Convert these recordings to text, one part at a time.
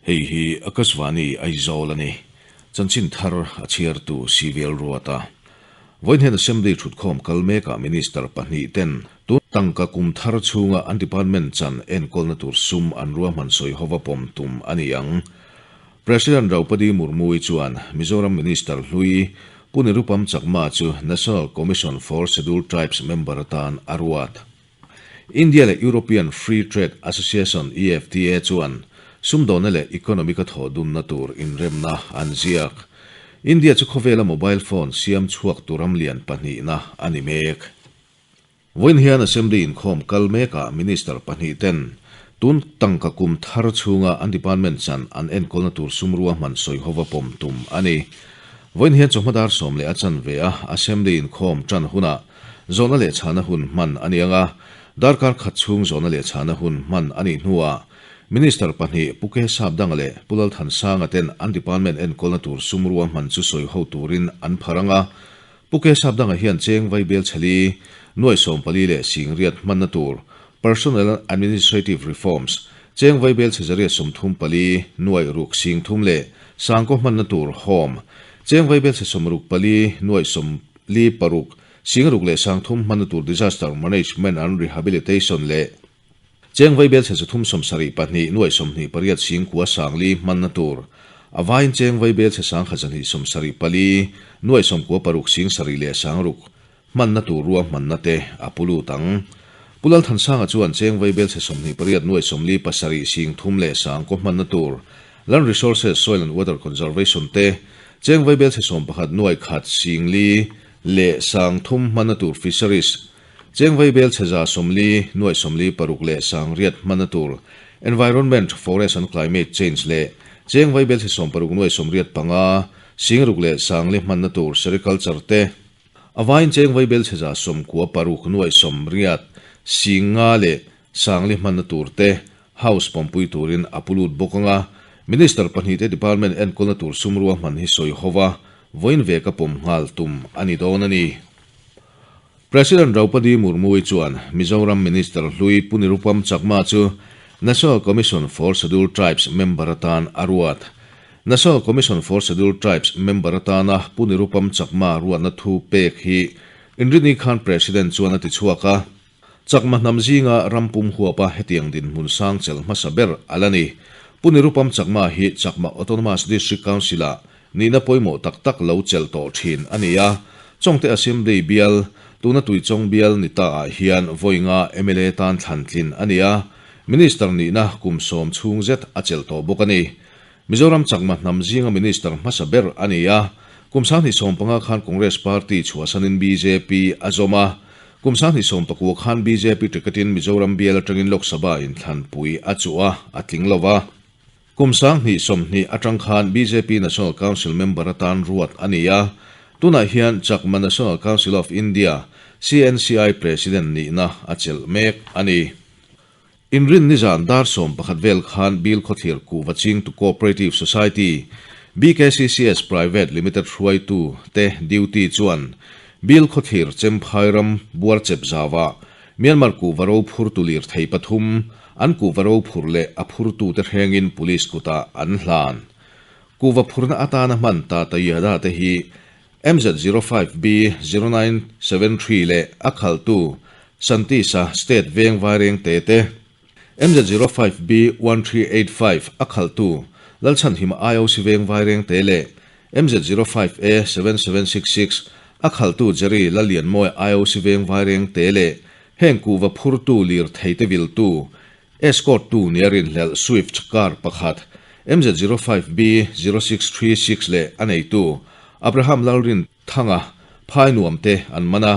Hei hi Akashvani Aizawl a ni. Chanchin thar a chhiartu Civil Ruata. Vawiinhen Assembly thutkhawm kal mekah Minister pahnihten tun tangka kum thar chhunga an department chan enkawlna tur sum an ruahman sawi hova pawm tum a ni ang. President Draupadi Murmu-i chuan Mizoram Minister hlui Pu Nirupam Chakma chu National Commission for Scheduled Tribes member atan a ruat. India leh European Free Trade Association, EFTA, chuan sumdawna leh economic a thawh dunna tur inremna an ziak. India chu khawvela mobile phone siam chhuak tu ram lian pahnihna a ni mek. Vawiin hian Assembly inkhawm kal mekah Minister pahnih ten tun tangka kum thar chhunga an department chan an enkawlna tur sum ruahman sawi hova pawm tum a ni. Vawiin hian chawhma dar sawm leh a chanve a Assembly inkhawm tan hunah Zawhna leh chhana hun hman a ni ang a, darkar khat chhung zawhna leh chhana hun hman a nih hnuah Minister pahnih Pu Ke Sapdanga leh Pu Lalthansanga ten an department enkawlna tur sum ruahman chu sawi ho turin an phar ang a. Pu Ke Sapdanga hian cheng vaibel chheli nuai sawmpali leh singriat hmanna tur Personnel and Administrative Reforms, cheng vaibel chhe zariat 34 nuai ruk singthum leh sangkaw hmanna tur Home, cheng vaibel chhe 64 nuai 46 singruk leh sangthum hmanna tur Disaster Management and Rehabilitation leh cheng vaibel chhe 372 nuai 28 singkua sangli hmanna tur a vaiin cheng vaibel chhe 1274 nuai 96 sing sarih leh sangruk hmanna tur ruahmanna te a pu lut ang. Pu Lalthansanga chuan cheng vaibel chhe 28 nuai 47 singthum leh sangkaw hmanna tur Land Resources, Soil and Water Conservation te, cheng vaibel chhe 11 nuai khat singli leh sangthum hmanna tur Fisheries, cheng vaibel chhe 140 nuai 46 leh sangriat hmanna tur Environment, Forest and Climate Change leh cheng vaibel chhe 60 nuai 85 singruk leh sangli hmanna tur Sericulture te, a vaiin cheng vaibel chhe 96 nuai 80 singa leh sangli hmanna tur te House pawmpui turin a pu lut bawk ang a, Minister pahnihte department enkawlna tur sum ruahman hi sawi hova vawiin ve ka pawm nghal tum a ni dawn a ni. President Draupadi Murmu-i chuan Mizoram Minister hlui Pu Nirupam Chakma chu National Commission for Scheduled Tribes member atan a ruat. National Commission for Scheduled Tribes member atana Pu Nirupam Chakma ruatna thu pek hi Inrini khan President chuan a ti chhuak a. Chakma hnam zinga ram pum huapa hetiang dinhmun sang chel hmasa ber a la ni. Pu Nirupam Chakma hi Chakma Autonomous District Council-ah nihna pawimawh tak tak lo chel tawh thin a ni a. Chawngte Assembly bial, tuna Tuichawng bial ni ta ah hian vawi nga mla tan thlan tlin a ni a. Minister nihna kum sawm chhung zet a chel tawh bawk a ni. Mizoram Chakma hnam zinga Minister hmasa ber a ni a. Kum 2015 khan Congress Party chhuahsanin bjp a zawm a. Kum 2019 khan bjp ticketin Mizoram bial atangin Lok Sabha inthlanpui a chuh a, a tling lo va. Kum 2020 atang khan bjp National Council member atan ruat a ni a. Tunah hian Chakma National Council of India, CNCI, President nihna a chelh mek a ni. Inrin nizan dar 11 vel khan Bilkhawthlir Kuhva Chingtu Cooperative Society, BKCCS Private Limited hruaitu te duty chuan Bilkhawthlir Chemphai ram Buarchep zauvah Myanmar kuhva ro phurtu lirthei pathum an kuhva ro phur leh a phurtute hrengin police kutah an hlan. Kuhva phurna atana hman Tata Yada te hi MZ05B 0973 leh a khalhtu Santisa State veng vaireng te te, MZ05B 1385 a khalhtu Lalchhanhima IOC veng vaireng te leh MZ05A 7766 a khalhtu Jerry Lallianmawi IOC veng vaireng te leh heng kuhva phurtu lirthei te viltu Escort tu nia rinhlelh Swift car pakhat MZ05B 0636 leh a neitu Abraham Lalrin Thanga phai nuam te an man a.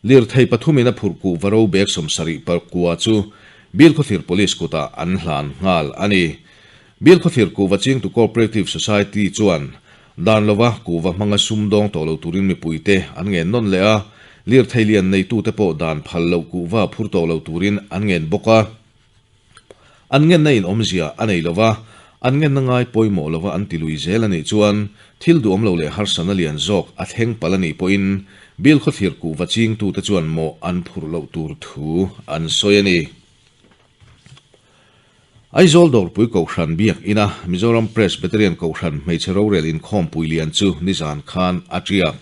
Lirthei pathumin a phurh kuh varo bag 70 pakua chu Bilkhawthlir Police kutah an hlan nghal a ni. Bilkhawthlir kuhva chingtu Cooperative Society chuan dan lova kuhva hmanga sum dawng tawh lo turin mipuite an ngen nawn leh a, lirthei lian neitute pawh dan phal loh kuhva phur tawh lo turin an ngen bawk a. An ngenna in awmzia a nei lova, an ngenna ngai pawimawh lova an ti lui zel a nih chuan thil duhawm lo leh harsatna lian zawk a thleng palh a nih pawhin Bilkhawthlir kuhva chingtute chuan mawh an phurh loh tur thu an sawi a ni. Aizawl Dawrpui Kohhran Biak Ina Mizoram Presbyterian Kohhran Hmeichhe Rorel Inkhawmpui Lian chu nizan khan a tiak.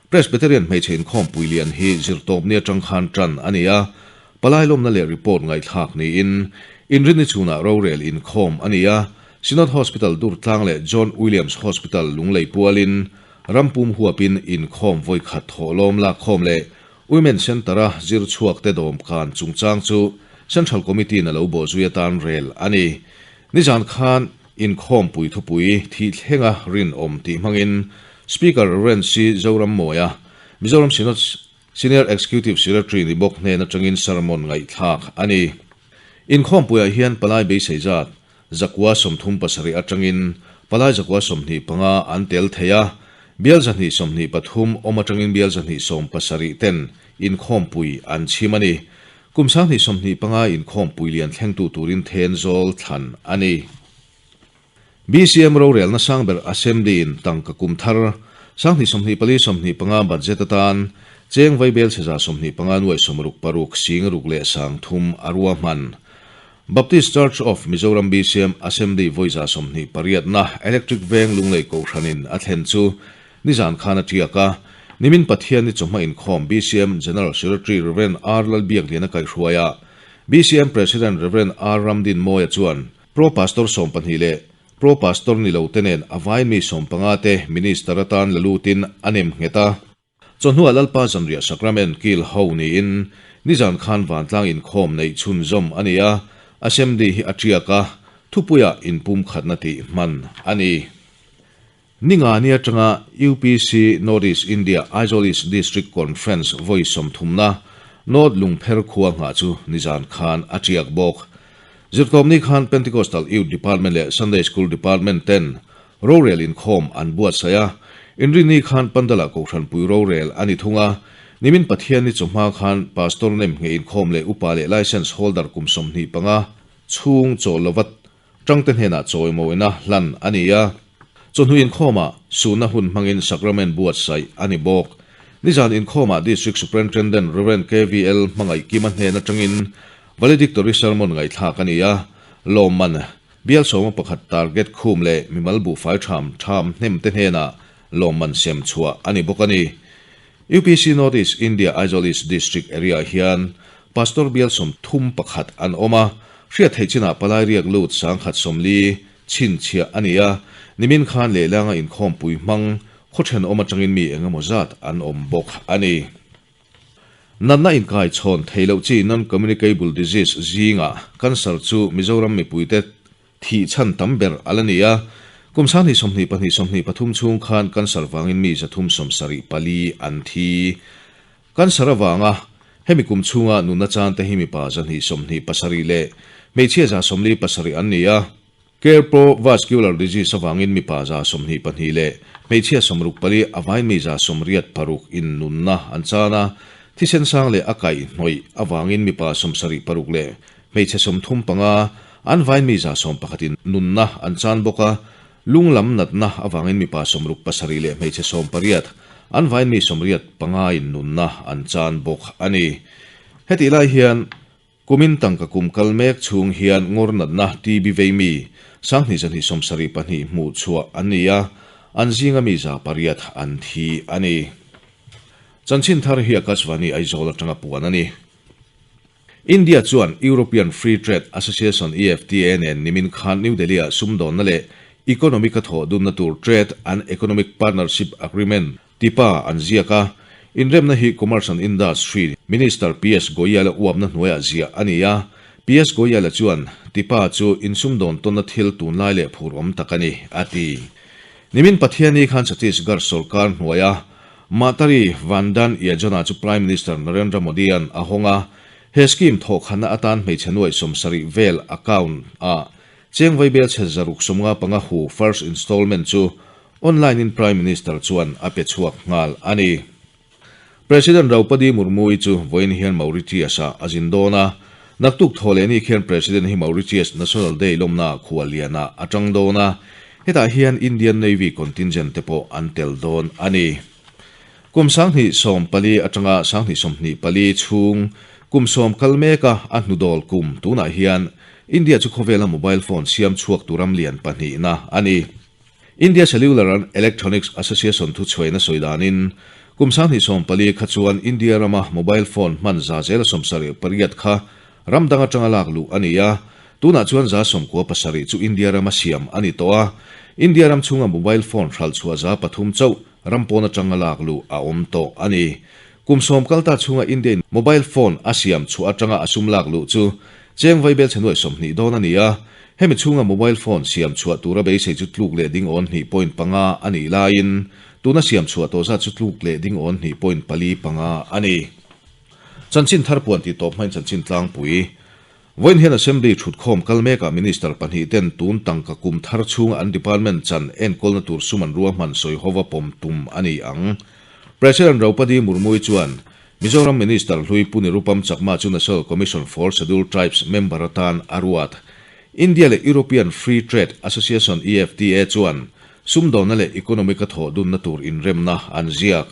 Presbyterian Hmeichhe Inkhawmpui Lian hi zirtawpni atang khan tan a ni a, palai lawmna leh report ngaihthlak niin Inrinni chhunah rorel inkhawm a ni a, Synod Hospital Durtlang leh John Williams Hospital Lunglei pualin rampum huapin inkhawm vawikhat thawhlawm lakkhawm leh Women Centre-a zir chhuakte dawmkan chungchang chu Central Committee-in a lo bawhzui atan rel a ni. Nizan khan inkhawmpui thupui thih thlenga rinawm tih hmangin Speaker Rev. C. Zorammawia, Mizoram Synod Senior Executive Secretary ni bawk hnen atangin sermon ngaihthlak a ni. Inkhawmpuiah hian palai beisei zat Zakua 37 atangin palai zakua 25 an tel thei a, bial 223 awm atangin bial 270 ten inkhawmpui an chhim a ni. Kum 2025 inkhawmpui lian thlengtu turin Thenzawl thlan a ni. BCM rorelna sangber Assembly-in tangka kum thar 2024 25 budget atan cheng vaibel chheza 25 nuai 66 sing ruk leh 30 a ruahman. Baptist Church of Mizoram BCM Assembly vawiza 28na Electric Veng Lunglei Kohhranin a thlen chu nizan khan a tiak a, nimin Pathianni chawhma inkhawm BCM General Secretary Rev R Lalbiakliana kaihhruaia BCM President Rev R Ramdinmawia chuan Pro Pastor 12 leh Pro Pastor ni lo te nen a vaimi 15 te Minister atan la lutin a nem nghet a. Chawhnuah Lalpa zanriah Sacrament kil ho niin nizan khan vantlang inkhawm neih chhunzawm a ni a, Assembly hi a tiak a, thupuiah inpumkhatna tih hman a ni. Ningani atanga UPC North East India Aizawl East District Conference vawi sawmthumna North Lungpher khua nghah chu nizan khan a tiak bawk. Zirtawpni khan Pentecostal Youth Department leh Sunday School Department ten Rorel inkhawm an buatsaih a, Inrinni khan Pandala Kohhranpui rorel a ni thung a, nimin Pathianni chawhma khan Pastor nem ngheh inkhawm leh upa leh Licence holder kum 25 chhung chaw lova tangte hnenah chawimawina hlan a ni a. Chawhnu inkhawmah suhna hun hmangin Sacrament buatsaih a ni bawk. Nizan inkhawmah District Superintendent Rev KVL Hmangaihkima hnen atangin Valedictory Sermon ngaihthlak a ni a, lawmman Bial sawma pakhat target khum leh mimal buhfai tham tham hnem te hnenah lawmman sem chhuah a ni bawk a ni. UPC North East India Aizawl East District area hian Pastor bial 31 an awm a, hriat theih chinah palai riak lut 140 chhinchhiah a ni a, nimin khan lehlanga inkhawmpui hmang khaw thenawm atangin mi engemaw zat an awm bawk a ni. Natna inkai chhawn thei loh chi non-communicable disease zingah cancer chu Mizoram mipuite thih chhan tam ber a la ni a. Kum 2022 23 chhung khan cancer vangin mi 374 an thi. Cancer avanga hemi kum chhunga nunna chante hi mipa 227 leh hmeichhia 47 an ni a. Cardiovascular disease avangin mipa 22 leh hmeichhia 64 a vaimi 86 in nunna an chan a, thisen sang leh a kaih hnawih avangin mipa 76 leh hmeichhe 35 an vaimi 11 in nunna an chan bawk a, lunglam natna avangin mipa 67 leh hmeichhe 18 an vaimi 85 in nunna an chan bawk a ni. Hetih lai hian Kumin tangka kum kal mek chhung hian ngawr natna TB vei mi 2272 hmuh chhuah an ni a, an zinga mi 800 an thi a ni. Chanchin thar hi Akashvani Aizawl atanga puan a ni. India chuan European Free Trade Association EFTA nen nimin khan New Delhi-ah sumdawnna leh economic a thawh dunna tur Trade and Economic Partnership Agreement Tipa an ziak a, inremna hi Commerce and Industry Minister PS Goyal-a uapna hnuaiah ziah a ni a. PS Goyal-a chuan, Tipa chu insumdawn tawnna thil tunlai leh phur awm tak a ni, a ti. Nimin Pathianni khan Chhattisgarh sorkar hnuaia Mahtari Vandan Yojana chu Prime Minister Narendra Modi-a'n a hawng a, he scheme thawhkhanna atan hmeichhe nuaih 70 vel account-ah cheng vaibel chhe 655 hu first installment chu Online in Prime Minister chuan a pe chhuak nghal a ni. President Draupadi Murmu-i chu vawiin hian Mauritius-ah a zin dawn a, naktuk thaw leh ni khian President hi Mauritius National Day lawmnaah khual lianah a tang dawn a, hetah hian Indian Navy contingent te pawh an tel dawn a ni. Kum 2014 atanga 2024 chhung kum 10 kal meka a hnudawl kum tunah hian. India chu khawvela mobile phone siam chhuak tu ram lian pahnihna a ni. India Cellular and Electronics Association thuchhuaina sawi danin, kum 2014 kha chuan India rama mobile phone hman 78% kha ram dang atanga lak luh a ni a, tunah chuan 97% chu India rama siam a ni tawh a, India ram chhunga mobile phone hralh chhuah 3% chauh ram pawn atanga lak luh a awm tawh a ni. Kum 10 kalta chhunga India in mobile phone a siam chhuah atanga a sum lak luh chu cheng vaibel chhe nuai 20 dawn a ni a, hemi chhunga mobile phone siam chhuah tura beisei chu tluk leh ding awn hnih point panga a nih laiin tuna siam chhuah tawh zat chu tluk leh ding awn hnih point pali panga a ni. Chanchin thar puan tih tawp hmain chanchin tlangpui. Vawiin hian Assembly thutkhawm kal mekah Minister pahnih ten tun tangka kum thar chhunga an department chan enkawlna tur sum an ruahman sawi hova pawm tum a ni ang. President Draupadi Murmu chuan Mizoram Minister hlui Pu Nirupam Chakma chu National Commission for Scheduled Tribes member atan a ruat. India leh European Free Trade Association EFTA chuan sumdawna leh economic a thawh dunna tur inremna an ziak.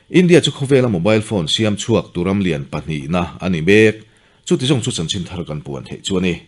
India chu khawvela mobile phone siam chhuak turam lian pahnihna a ni mek. Chuti zawng chu chanchin thar kan puan theih chu a ni.